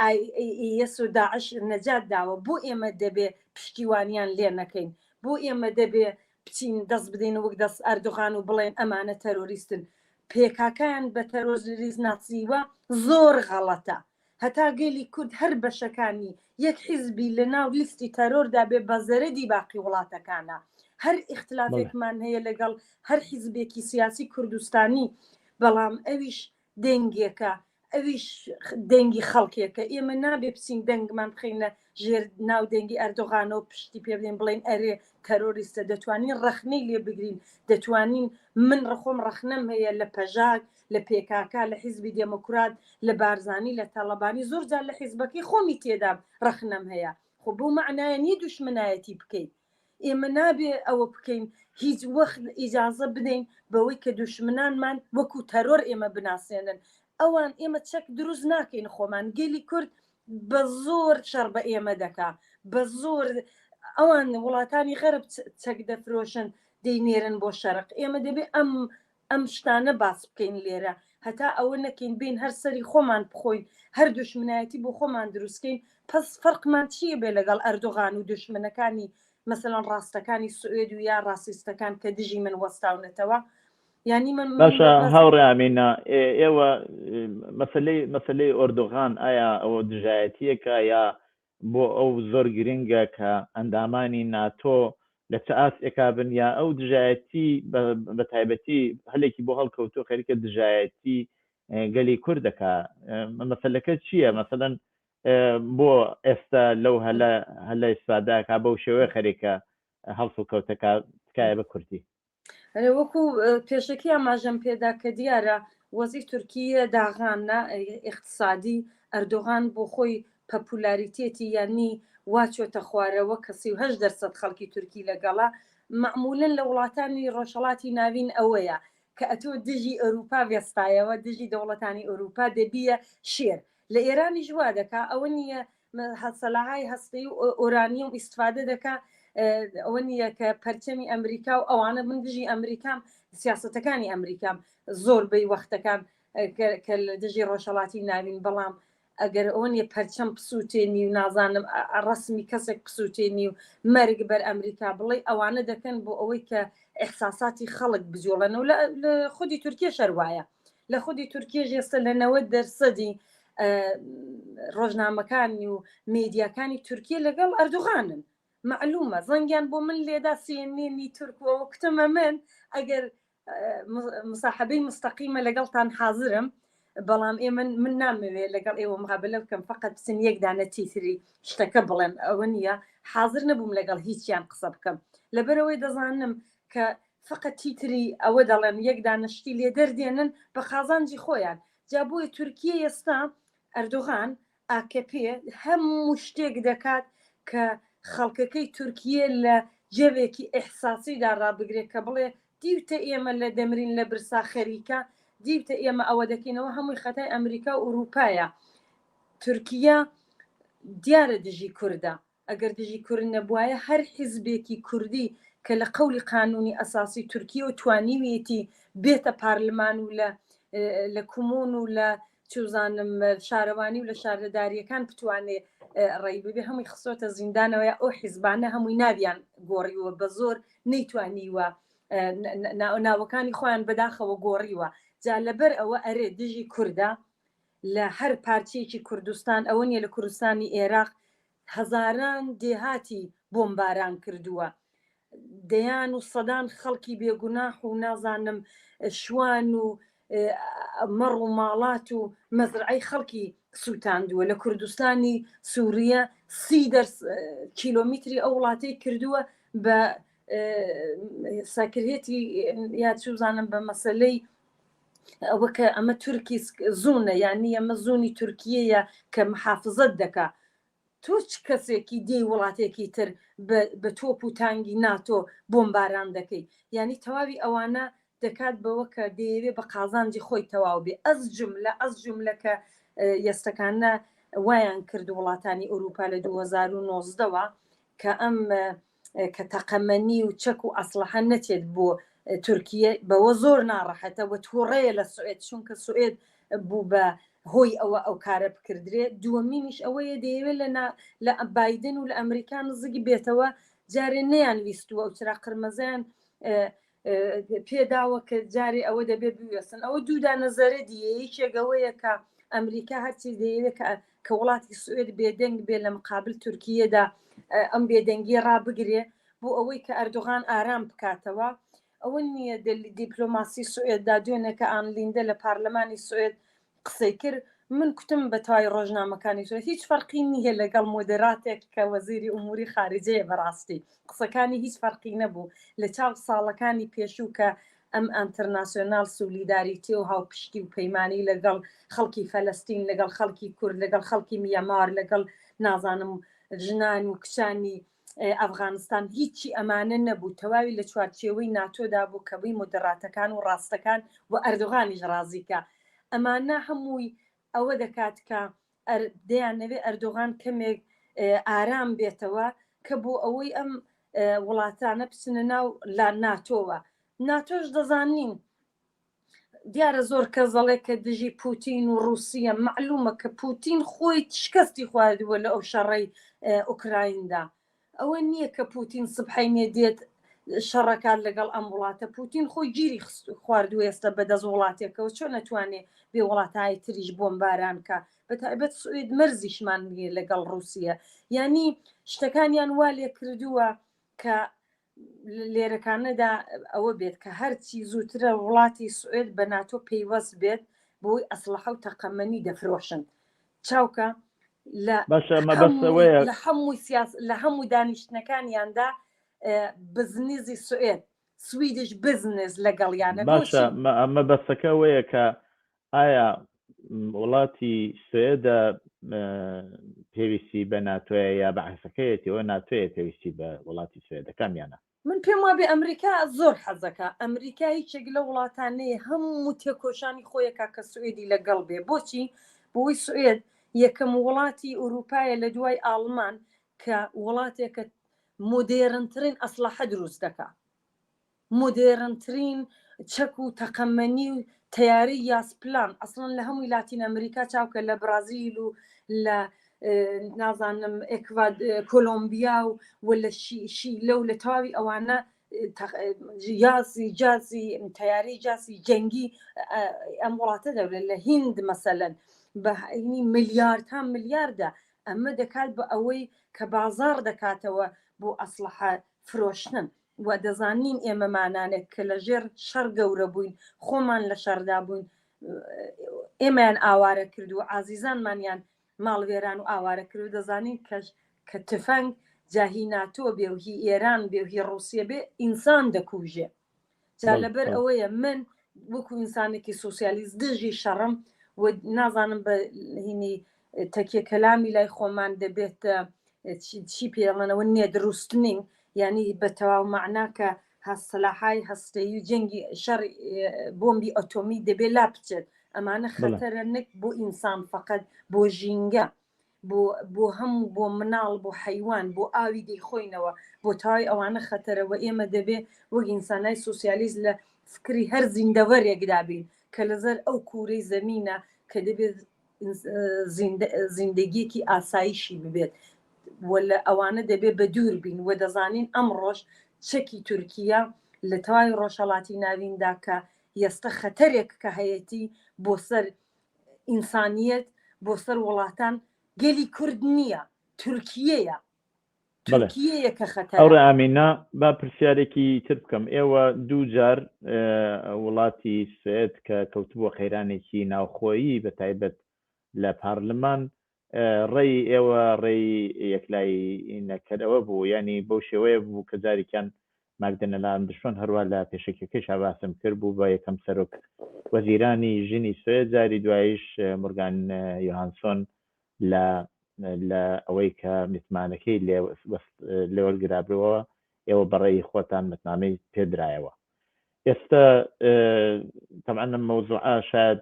ئایس و داعش نەجات داوە بۆ ئێمە دەبێ پشتیوانیان لێ نەکەین بۆ ئێمە دەبێ بچین دەست بدەین وەک دەست ئەردۆغان و بڵێن ئەمانە تەرۆریستن پێکاکەیان بە تەرۆریست ناسیوە زۆر غەڵەتە هەتا گەلی کورد هەر بەشەکانی یەک حیزبی لە ناو لیستی تەرۆردا بێ بە زەرەدی باقی وڵاتەکانە هەر ئیختلافێکمان هەیە لەگەڵ هەر حیزبێکی سیاسی کوردستانی بەڵام ئەویش دەنگێکە ئەویش دەنگی خەڵکێکە ئێمە نابێ بچین دەنگمان بخەینە ژێر ناو دەنگی ئەردۆغانەوە پشتی پێ بدەین بڵێن ئەرێ تەرۆریستە دەتوانین ڕەخنەی لێ بگرین دەتوانین من ڕخۆم ڕەخنەم هەیە لە پەژاک لە پێکاکا لە حیزبی دێموکرات لە بارزانی لە تاڵەبانی زۆر جار لە حیزبەکەی خۆمی تێدا ڕەخنەم هەیە خۆ بەو مەعنایە نییە دوشمنایەتی بکەیت ئێمە نابێ ئەوە بکەین هیچ وەخت ئیجازە بدەین بەوەی کە دوشمنانمان وەکو تەرۆر ئێمە بناسێنن ئەوان ئێمە چەک دروست ناکەین خۆمان گەلی کورد بە زۆر شەڕ بە ئێمە دەکا بە زۆر ئەوان وڵاتانی غەرب چەک دەفرۆشن دەینێرن بۆ شەرق ئێمە دەبێ ئەم ئەم شتانە باس بکەین لێرە هەتا ئەوە نەکەین بین هەر سەری خۆمان بخۆین هەر دوشمنایەتی بۆ خۆمان دروستکەین پس فەرقمان چییە بێ لەگەڵ ئەردۆغان و دوشمنەکانی مەسەلەن ڕاستەکانی سوئێد و یا ڕاسیستەکان کە دژی من وەستاونەتەوە یعنی من باشە هاوڕێ ئامینە ئێوە مەسلەی مەسلەی ئۆردوغان ئایا ئەوە دژایەتیەکە یا بۆ ئەو زۆر گرنگە کە ئەندامانی ناتۆ لە چ ئاستێکا بن یا ئەو دژایەتی بە تایبەتی هەلێکی بۆ هەڵکەوتوو خەریکە دژایەتی گەلی کورد دەکا مەسەلەکە چییە مەسەلەن بۆ ئێستا لەو هەلە هەلە ئیسفادەکا بەو شێوەیە خەریکە هەڵسوکەوتەکە تکایە بە کورتی. وەکو پێشەکی ئاماژەم پێدا کە دیارە وەزی تورکیە داغانە ئیقتسادی ئەردۆغان بۆ خۆی پەپولاریتێتی یانی وا چۆتە خوارەوە کە 38 دەرسەد خەڵکی تورکی لەگەڵە مەعمولەن لە وڵاتانی ڕۆژهەڵاتی ناوین ئەوەیە کە ئەتۆ دژی ئەوروپا وێستایەوە دژی دەوڵەتانی ئەوروپا دەبیە شێر لە ئێرانیش وا دەکا ئەوە نییە سەلاهای هەستەی و ئۆرانیوم ئیسفادە دەکا ئەوە نییە کە پەرچەمی ئەمریکا و ئەوانە من دژی ئەمریکام سیاستەکانی ئەمریکام زۆربەی وەختەکان کە لە دژی ڕۆژهڵاتی ناوین بەڵام ئەگەر ئەوە نیە پەرچەم پسووتێنی و نازانم ڕسمی کەسێک پسووتێنی و مەرگ بەر ئەمریکا بڵێ ئەوانە دەکەن بۆ ئەوەی کە ئەحساساتی خەڵک بجوڵێنەوە لە خودی تورکیە شەروایە لە خودی تورکیەش ئێستا لە 90 دەرسەدی ڕۆژنامەکانی و میدیاکانی تورکیە لەگەڵ ئەردوغانن معلومە زەنگیان بۆ من لێدا سیێنێنی تورکەوە کوتمە من ئەگەر مساحبەی مستەقیمە لەگەڵتان حاضرم بەڵام ئێمە من نامەوێ لەگەڵ ئێوە مقابلە بکەم فقط بچن یەک دانە تیتری شتەکە بڵێن ئەوە نییە حاضر نەبووم لەگەڵ هیچیان قسە بکەم لەبەرەوەی دەزانم کە فقط تیتری ئەوە دەڵێن یەک دانە شتی لێ دەردێنن بە قازانجی خۆیان جا بۆیە تورکیە ئێستا ئەردۆغان ئاکەپێ هەموو شتێک دەکات کە خەڵکەکەی تورکیە لە جەوێکی ئیحساسیدا ڕابگرێت کە بڵێ دیوتە ئێمە لە دەمرین لە برسا خەریکە دیوتە ئێمە ئەوە دەکەینەوە هەمووی خەتای ئەمریکا و ئوروپایە تورکیە دیارە دژی کوردە ئەگەر دژی کورد نەبوایە هەر حیزبێکی کوردی کە لە قەولی قانونی ئەساسی تورکیەوە توانیویەتی بێتە پارلمان و لە لە کومون و لە چوزانم شارەوانی و لە شارەداریەکان بتوانێ ڕێی ببێ هەمووی خستۆتە زیندانەوە یا ئەو حیزبانە هەمووی ناویان گۆڕیوە بە زۆر نەیتوانیوە ناوەکانی خۆیان بەداخەوە گۆڕیوە جا لەبەر ئەوە ئەرێ دژی کوردە. لە هەر پارچەیەکی کوردستان ئەوە نیە لە کوردستانی ئێراق هەزاران دێهاتی بۆمباران کردووە دەیان و سەدان خەڵکی بێگوناح و نازانم شوان و مەڕ و ماڵات و مەزرعەی خەڵکی سووتاندووە لە کوردستانی سووریە سی دەرس کیلۆمیتری ئەو وڵاتەی کردووە بە ساکرێتی یا چوزانم بە مەسلەی ئەوە کە ئەمە تورکی زوونە یعنی ئەمە زوونی تورکیەیە کە محافزت دەکا تۆ چ کەسێکی دێی وڵاتێکی تر بە تۆپ و تانگی ناتۆ بۆمباران دەکەی یعنی تەواوی ئەوانە دەکات بەوە کە دەیەوێ بە قازانجی خۆی تەواو بێ ئەز جملە ئەز جملە کە یەستەکانە وایان کرد وڵاتانی ئەوروپا لە 2019ەوە کە ئەم کە تەقەمەنی و چەک و ئەسڵەحە نەچێت بۆ تورکیە بەوە زۆر ناڕەحەتە و تووڕەیە لە سوئێد چونکە سوئێد بوو بە هۆی ئەوە ئەو کارە بکردرێت دووەمینیش ئەوەیە دەیەوێت لە لە بایدن و لە ئەمریکا نزیک بێتەوە جارێ نەیان ویستووە ئەو چرا قرمەزیان پێداوە کە جارێ ئەوە دەبێت بوێسن ئەوە دوودا نەزەرە دیە یەکێک ئەوەیە کە ئەمریکا هەرچی دەیەوێت کە کە وڵاتی سوئێد بێدەنگ بێ لە مقابل تورکیەدا ئەم بێدەنگیە ڕابگرێ بۆ ئەوەی کە ئەردۆغان ئارام بکاتەوە ئەوە نییە دیپلۆماسی سوئێددا دوێنێکە ئان لیندە لە پارلەمانی سوئێد قسەی کرد من کوتم بە تای ڕۆژنامەکانی سوئێد هیچ فەرقی نییە لەگەڵ مۆدێراتێک کە وەزیری ئوموری خارجەیە بەڕاستی قسەکانی هیچ فەرقی نەبوو لە چاو ساڵەکانی پێشوو کە ئەم ئەنترناسیۆنال سولیداریتی و هاوپشتی و پەیمانی لەگەڵ خەڵکی فەلەستین لەگەڵ خەڵکی کورد لەگەڵ خەڵکی میەمار لەگەڵ نازانم ژنان و کچانی ئەفغانستان هیچی ئەمانە نەبوو تەواوی لە چوارچێوەی ناتۆدا بوو کە بووی مودڕاتەکان و ڕاستەکان و ئەردۆغانیش ڕازیکە ئەمانە هەمووی ئەوە دەکات کە دەیانەوێ ئەردۆغان کەمێک ئارام بێتەوە کە بۆ ئەوەی ئەم وڵاتانە بچنە ناو لا ناتۆوە ناتۆش دەزانین دیارە زۆر کەس دەڵێ کە دژی پوتین و ڕووسیە معلومە کە پوتین خۆی شکستی خواردووە لە ئەو شەڕەی ئۆکرایندا ئەوە نییە کە پوتین سبحینێ دێت شەڕەکات لەگەڵ ئەم وڵاتە پوتین خۆی گیری خواردووە ئێستا بەدەست وڵاتێکەوە چۆن نەتوانێ بێ وڵاتای تریش بۆمباران کە بە تایبەت سوئد مەرزیشمان نییە لەگەڵ ڕووسیە یعنی شتەکانیان وا لێ کردووە کە لێرەکانەدا ئەوە بێت کە هەرچی زووترە وڵاتی سوئد بە ناتۆ پەیوەست بێت بۆی ئەسلحە و تەقەمەنی دەفرۆشن چاوکە لە باشە مەبەست ئەوەیە لە هەموو سیاس لە هەموو دانیشتنەکانیاندا بزنیزی سوئد Swedish business لەگەڵیانە باشە مەبەستەکە ئەوەیە کە ئایا وڵاتی سوێدە پێویستی بە ناتۆیە یا بە عەکسەکەیەتیەوە ناتۆیە پێویستی بە وڵاتی سوێدە کامیانە؟ من پێم وابێ ئەمریکا زۆر حەزەکا ئەمریکا هیچێک لە وڵاتانەیە هەموو تێکۆشانی خۆیەکا کە سوئدی لەگەڵ بێ بۆچی بۆی سوئد یەکەم وڵاتی ئەوروپایە لە دوای ئاڵمان کە وڵاتێکە مۆدێرنترین ئەسلحە دروست دەکا مۆدێرنترین چەک و تەقەمەنی و تەیارەی یاسپلان ئەسڵەن لە هەمووی لاتین ئەمریکا چاوکە لە برازیل و لە نازانم ئێکواد کۆلۆمبیا و و لە شیلە و لە تەواوی ئەوانە یاسی جازی تەیارەی جاسی جەنگی ئەم وڵاتە دەورێت لە هیند مەسەلەن بە ملیارد تا ملیاردە ئەمە دەکات بە ئەوەی کە بازاڕ دەکاتەوە بۆ ئەسلحە فرۆشتن و دەزانین ئێمەمانانێک کە لە ژێر شەڕ گەورە بووین خۆمان لە شەڕدا بووین ئێمەیان ئاوارە کرد و ئازیزانمانیان ماڵوێران و ئاوارە کرد و دەزانین کەش کە تفەنگ جا هی ناتۆ بێ و هی ئێران بێ و هی ڕووسیە بێ ئینسان دەکوژێ جا لەبەر ئەوەیە من وەکو ئینسانێکی سوسیالیست دژی شەڕم و نازانم بە هینی تەکیە کەلامی لای خۆمان دەبێت چی پێڵەنەوە نێدروستنین یعنی بە تەواو معنا کە هەسەلاحای هەستەیی و جەنگی شەڕ بۆمبی ئەتۆمی دەبێت لا بچێت ئەمانە خەتەرە نەک بۆ ئینسان فقط بۆ ژینگە بۆ بۆ هەموو بۆ مناڵ بۆ حەیوان بۆ ئاوی دەیخۆینەوە بۆ تەواوی ئەوانە خەتەرە وە ئێمە دەبێ وەک ئینسانای سوسیالیست لە فکری هەر زیندەوەرێکدا بین کە لەزەر ئەو کوورەی زەمینە کە دەبێت زیندەگیەکی ئاسایشی ببێت و لە ئەوانە دەبێت بە دوور بین و دەزانین ئەمڕۆش چەکی تورکیا لە تەواوی ڕۆژهەڵاتی ناویندا کە یەستە خەتەرێک کە هەیەتی بۆ سەر. ئینسانیەت بۆ سەر وڵاتان گەلی کورد نییە تورکیەیە تورکیەیە کە خەتەرە. هاوڕێ ئامینە با پرسیارێکی تر بکەم ئێوە دوو جار وڵاتی سوێد کە کەوتبووە قەیرانێکی ناوخۆیی بە تایبەت لە پارلمان ڕێی ئێوە ڕێی یەکلایی نەکەرەوە بوو یانی بەو شێوەیە بوو کە جارێکیان ماگدەنەلا ئەندرسۆن هەروا لە پێشەکیەکەیشا باسم کرد بوو بە یەکەم سەرۆک وەزیرانی ژنی سوێد جاری دواییش مورگان یۆهانسۆن لە لە ئەوەی کە متمانەکەی لێ لێوەرگرابووەوە ئێوە بەڕێی خۆتان متمانەی پێدرایەوە ئێستا تەبعەن ئەم مەوزوعە شاید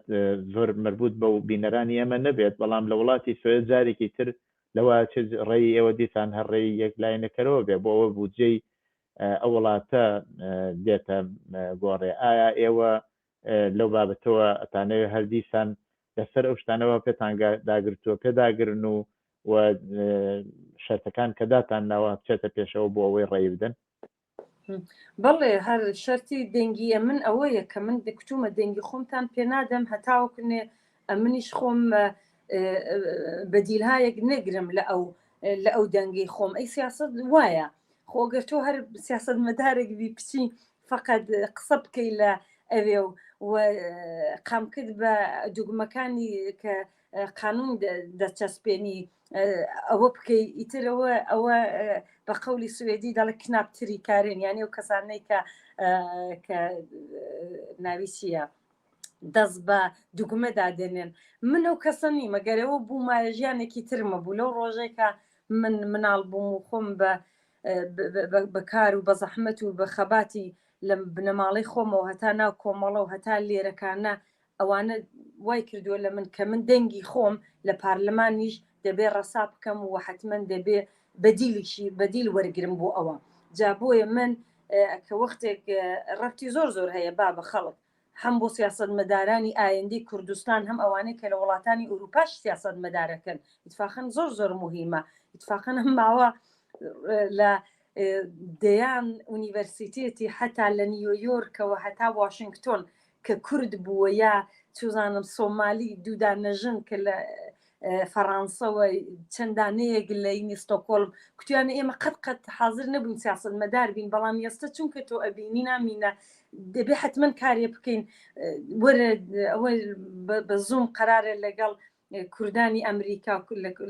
زۆر مەربوط بەو بینەرانی ئێمە نەبێت بەڵام لە وڵاتی سوێد جارێکی تر لەوە چ ڕێی ئێوە دیسان هەر ڕێی یەک لاینەکەرەوە بێ بۆ ئەوە بودجەی ئەو وڵاتە دێتە گۆڕێ ئایا ئێوە لەو بابەتەوە ئەتانەوێ هەر دیسان لەسەر ئەو شتانەوە پێتان داگرتووە پێداگرن و و شەرتەکان کە داتان ناوە بچێتە پێشەوە بۆ ئەوەی ڕێی بدەن؟ بەڵێ هەر شەرتی دەنگی ئەمن ئەوەیە کە من دەکوتومە دەنگی خۆمتان پێنادەم هەتاوەکو ئەمنیش خۆم بەدیلهایەک نەگرم لە ئەو لە ئەو دەنگەی خۆم ئەی سیاست وایە خۆگەر تۆ هەر سیاست مەدارێک بی بچی فقط قسە بکەی لە ئەوێ و قامکت بە دوگمەکانی کە قانون دەچەسپێنی ئەوە بکەی ئیتر ئەوە ئەوە بە قەولی سوێدی دەڵێ کناپتری کارێن یانی ئەو کەسانەی کە کە ناوی چییە دەست بە دوگمەدا دێنێن من ئەو کەسە نیمە گەرەوە بوومایە ژیانێکی ترمە بوو لەو ڕۆژێکە من مناڵ بووم و خۆم بە بە کار و بە زەحمەت و بە خەباتی لە بنەماڵەی خۆمەوە هەتا ناو کۆمەڵە و هەتا لێرەکانە ئەوانە وای کردووە لە من کە من دەنگی خۆم لە پارلمانیش دەبێ ڕەسا بکەم و حتمما دەبێ بەدیلیشی بەدیل وەرگرم بۆ ئەوە جا بۆیە من کە وەختێک ڕەتی زۆر زۆر هەیە با بە خەڵک هەم بۆ سیاسەتمەدارانی ئایندەی کوردستان هەم ئەوانەی کە لە وڵاتانی ئەوروپاش سیاسەتمەدارەکەن ئیتفاقەن زۆر زۆر موهیمە ئیتفاقەن هەم ماوە لە دەیان ئونیڤەرسیتێتی حتا لە نیویۆرکەوە هەتا واشنگتۆن کە کورد بووە یا چوزانم سۆمالی دوودانە ژن کە لە فەڕانسەوە چەند دانەیەک لە ینی ستۆکۆڵم کوتیانە ئێمە قەت قەت حاضر نەبووین سیاسەت مەدار بین بەڵام ئێستا چونکە تۆ ئەبینی نامینە دەبێ حتمما کارێ بکەین وەرە ئەوە بە زوم قەرارە لەگەڵ کوردانی ئەمریکا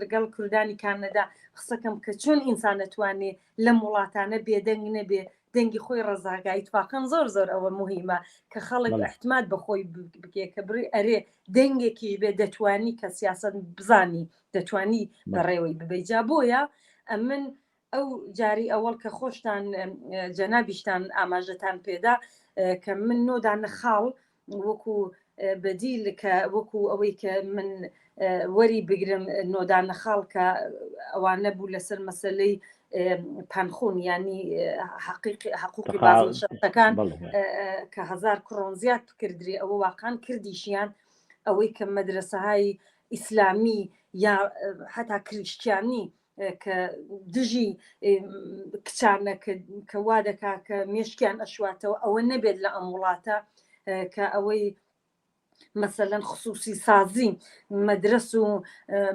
لەگەڵ کوردانی کانەدا قسەکەم کە چۆن ئینسان دەتوانێ لەم وڵاتانە بێدەنگ نەبێ دەنگی خۆی ڕەزاگا ئیتفاقەن زۆر زۆر ئەوە موهیمە کە خەڵک احتماد بە خۆی بکێ کە بڕی ئەرێ دەنگێکیش بێ دەتوانی کە سیاست بزانی دەتوانی بەڕێوەی ببەی جا بۆیە ئەمن ئەو جاری ئەوەڵ کە خۆشتان جەنابیشتان ئاماژەتان پێدا کە من نۆدانە خاڵ وەکو بەدیل کە وەکو ئەوەی کە من وەری بگرم نۆدانە خاڵ کە ئەوانە بوو لەسەر مەسلەی پانخون ینی حقیقی حقوقی بازنشەکان کە هزار کڕۆن زیاد بکردری ئەوە واقعا کردیشیان ئەوەی کە مەدرسەهای ئیسلامی یا حتا کریشتیانی کە دژی کچانە کە وا دەکا کە مێشکیان ئەشواتەوە ئەوە نەبێت لە ئەم وڵاتە کە ئەوەی مەسەلەن خصوصی سازی مەدرس و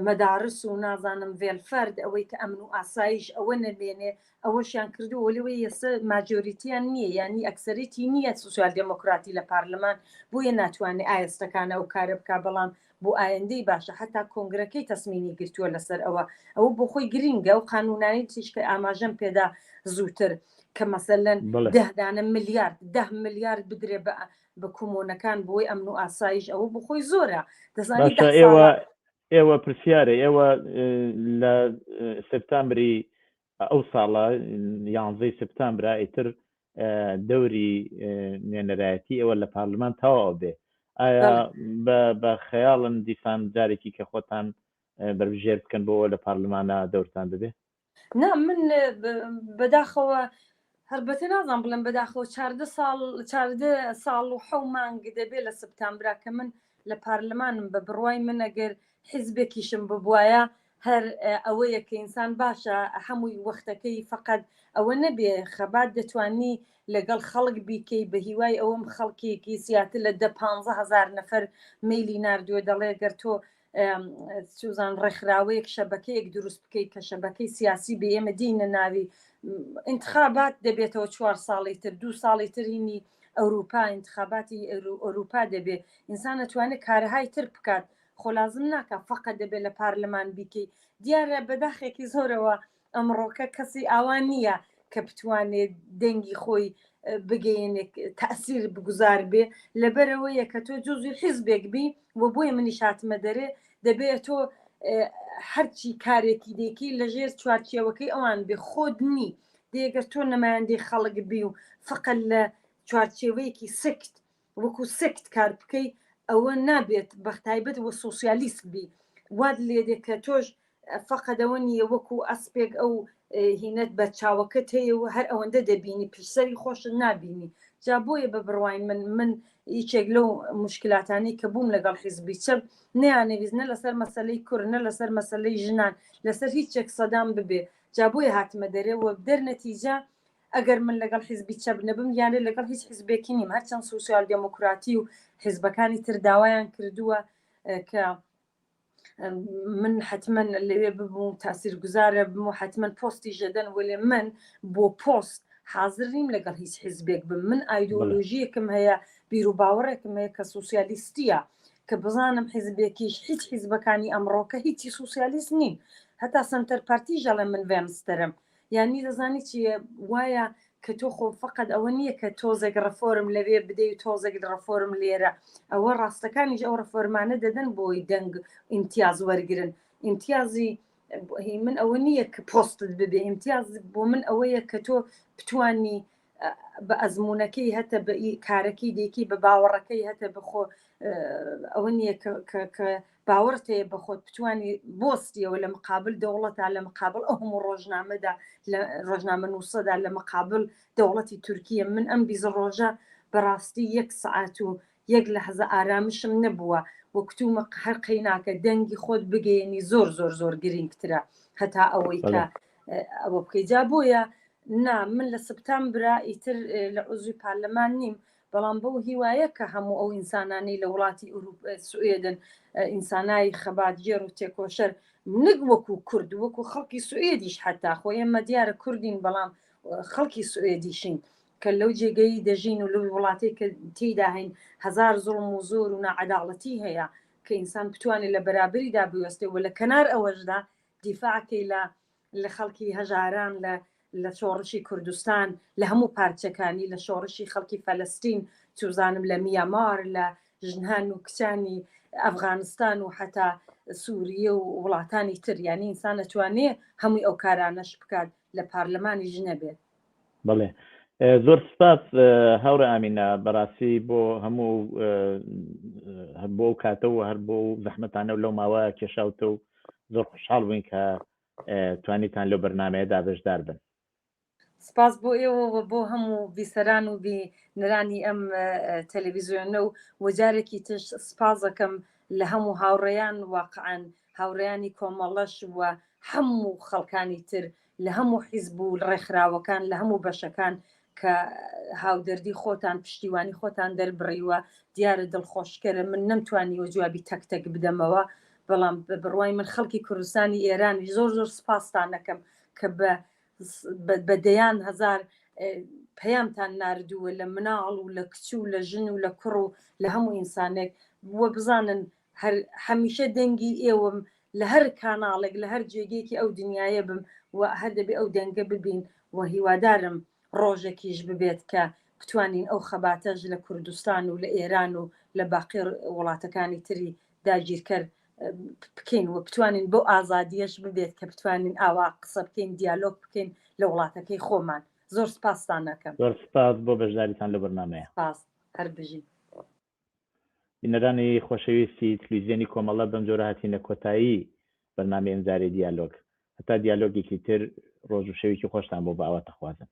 مەدارس و نازانم وێلفەرد ئەوەی کە ئەمن و ئاسایش ئەوە نەمێنێ ئەوەشیان کردو وەلەوەی ئێستا ماجۆریتیان نییە ینی ئەکسەرێتی نییە سوسیال دێمۆکراتی لە پارلمان بۆیە ناتوانێت ئاەستەکانە ئەو کارە بک بەڵام بۆ ئایندەی باشە حەتا کۆنگرەکەی تەسمینی گرتووە لەسەر ئەوە ئەوە بۆ خۆی گرینگە ئەو قانونانەی تریش کە ئاماژەم پێدا زووتر کە مەسەلەن ده دانە ملیارد ده ملیارد بدرێ بە بە کۆمۆنەکان بۆی ئەمن و ئاسایش ئەوە بۆ خۆی زۆرە دەزانی باشە ئێوە ئێوە پرسیارە ئێوە لە سپتامبری ئەو ساڵە یانزەی سپتامبرا ئیتر دەوری نوێنەرایەتی ئێوە لە پارلمان تەواو بێ ئایا بە خەیاڵن دیسان جارێکی کە خۆتان بەربژێر بکەن بۆەوە لە پارلمانە دەورتان ببێ؟ نا من بەداخەوە هەربەتە نازان بڵێم بەداخەوە چاردە ساڵ چاردە ساڵ و حەو مانگ دەبێ لە سپتامبرا کە من لە پارلمانم بە بڕوای من ئەگەر حیزبێکیشم ببوایە هەر ئەوەیە کە ئینسان باشە هەمووی وەختەکەی فقط ئەوە نەبێ خەبات دەتوانی لەگەڵ خەڵک بیکەی بە هیوای ئەوەم خەڵکێکی زیاتر لە دە پانزە هەزار نەفەر مەیلی ناردووە دەڵێ گەر تۆ سوزان ڕێکخراوەیەک شەبەکەیەک دروست بکەیت کە شەبەکەی سیاسی بێ ئێمە دینە ناوی انتخابات دەبێتەوە چوار ساڵی تر دوو ساڵی ترینی ئەوروپا انتخاباتی ئەوروپا دەبێ ئینسان ئەتوانێت کارهای تر بکات خۆ لازم ناکە فقط دەبێت لە پارلەمان بیکەی دیارە بەداخێکی زۆرەوە ئەمڕۆکە کەسی ئاوا نییە کە بتوانێت دەنگی خۆی بگەیەنێت تەسیر بگوزار بێ لەبەرەوەیە کە تۆ جزوی حیزبێک بی و بۆیە منیش هاتمە دەرێ دەبێت تۆ هەرچی کارێکی دێکی لەژێر چوارچێوەکەی ئەوان بێ خۆت نی دێگەر تۆ نمایندەی خەڵک بی و فقط لە چوارچێوەیەکی سکت وەکو سکت کار بکەی ئەوە نابێت بەتایبەت وە سوسیالیست بی وات لێدێ کە تۆش فەقەت ئەوە نییە وەکو ئەسپێک ئەو هینەت بە چاوەکەت هەیە و هەر ئەوەندە دەبینی پشسەری خۆشت نابینی جا بۆیە بە بڕوای من من یەکێک لەو مشکلاتانی کە بووم لەگەڵ حیزبی چەپ نەیانەویست نە لەسەر مەسەلەی کورد نە لەسەر مەسەلەی ژنان لەسەر هیچێک سەدام ببێ جا بۆیە هاتمە دەرێ و دەرنەتیجە ئەگەر من لەگەڵ حیزبی چەپ نەبم یانێ لەگەڵ هیچ حیزبێکی نیم هەرچەند سوسیال دێموکراتی و حیزبەکانی تر داوایان کردووە کە من حتمما لەوێ ببووم تاسیرگوزارە بم و حتمما پۆستی ژەدەن وەلێ من بۆ پۆست حاضر نیم لەگەڵ هیچ حیزبێک بم من ئایدۆلۆژیەکم هەیە بیر و باوەڕێکم هەیە کە سوسیالیستیە کە بزانم حیزبێکیش هیچ حیزبەکانی ئەمڕۆکە هیچی سوسیالیست نین هەتا سنتەر پارتی ژەڵێ من vänster م یانی دەزانی چیە وایە کە تۆ خۆ فقط ئەوە نییە کە تۆزێک ڕفۆرم لەوێ بدەی و تۆزێک ڕفۆرم لێرە ئەوە ڕاستەکانیش ئەو ڕفۆرمانە دەدەن بۆی دەنگ ئیمتیاز وەرگن ئیمتیازی هی من ئەوە نییە کە پۆستت ببێ ئیمتیاز بۆ من ئەوەیە کە تۆ بتانی بە ئەزمونونەکەی هەتە بە کارەکەی دێکی بە باوەڕەکەی هەتە بخۆ ئەوە نییە کە باوەڕت هەیە بە خۆت بتانی بۆستیەوە لە مقابل دەوڵەتا لە مقابل ئەو هەموو ڕۆژنامەدا لە ڕۆژنامە نووسەدا لە مقابل دەوڵەتی تورکیە من ئەم بیز ڕۆژە بەڕاستی یەک سعات و یەک لەحزە ئارامشم نەبووە و کتومە هەر قەیناکە دەنگی خۆت بگەیەنی زۆر زۆر زۆر گرنگترە هەتا ئەوەی کە ئەوە بکەی جا بۆیە نا من لە سپتامبرا ئیتر لە عزوی پارلەمان نیم بەڵام بەو هیوایە کە هەموو ئەو ئینسانانەی لە وڵاتی ئەوروپ سوئێدن ئینسانای خەباتگێڕ و تێکۆشەر نەک وەکو کورد وەکو خەڵکی سوئێدیش حتا خۆ ئێمە دیارە کوردین بەڵام خەڵکی سوئێدیشین کە لەو جێگەی دەژین و لەو وڵاتێک کە تێیدا هەین هەزار زوڵم و زۆر و ناعەداڵەتی هەیە کە ئینسان بتوانێت لە بەرابریدا بوەستێ و لە کەنار ئەوەشدا دیفاعکەی لە لە خەڵکی هەژاران لە لە شۆڕشی کوردستان لە هەموو پارچەکانی لە شۆڕشی خەڵکی فەلەستین چوزانم لە میامار لە ژنان و کچانی ئەفغانستان و حتا سووریە و وڵاتانی تر یعنی ئینسان ئەتوانێ هەمووی ئەو کارانەش بکات لە پارلەمانی ژنە بێت. بەڵێ زۆر سپاس هاوڕێ ئامینە بەڕاستی بۆ هەموو بۆ ئەو کاتە و هەر بۆ زەحمەتانە و لەو ماوە کێشاوتە و زۆر خۆشحاڵ بووین کە توانیتان لەو بەرنمەیەدا بەشدار بن. سپاس بۆ ئێوە و بۆ هەموو بیسەران و بینەرانی ئەم تەلەڤیزیۆنە و و جارێکی تر سپاس دەکەم لە هەموو هاوڕێیان واقعا هاوڕێیانی کۆمەڵەش و هەموو خەڵکانی تر لە هەموو حیزب و ڕێکخراوەکان لە هەموو بەشەکان کە هاودەردی خۆتان پشتیوانی خۆتان دەربڕیوە دیارە دڵخۆشکەرە من نەمتوانیوە جوابی تەک تەک بدەمەوە بەڵام بە بڕوای من خەڵکی کوردستانی ئێرانی زۆر زۆر سپاستان دەکەم کە بە بە دەیان هەزار پەیامتان ناردووە لە مناڵ و لە کچ و لە ژن و لە کوڕ و لە هەموو ئینسانێک بووە بزانن هەر هەمیشە دەنگی ئێوەم لە هەر کاناڵێک لە هەر جێگەیەکی ئەو دنیایە بم و هەر دەبێ ئەو دەنگە ببین و هیوادارم ڕۆژێکیش ببێت کە بتوانین ئەو خەباتەش لە کوردستان و لە ئێران و لە باقی وڵاتەکانی تری داگیرکەر بکەین و بتوانین بۆ ئازادیەش ببێت کە بتوانین ئاوا قسە بکەین دیالۆگ بکەین لە وڵاتەکەی خۆمان زۆر سپاستان ئەکەم. زۆر سپاس بۆ بەشداریتان لەو بەرنامەیە. سپاس هەر بژین. بینەرانی خۆشەویستی تلویزیۆنی کۆمەڵە بەم جۆرە هاتینە کۆتایی بەرنامەی ئەمجارەی دیالۆگ. هەتا دیالۆگێکی تر ڕۆژ و شەوێکی خۆشتان بۆ بە ئاواتەخوازم.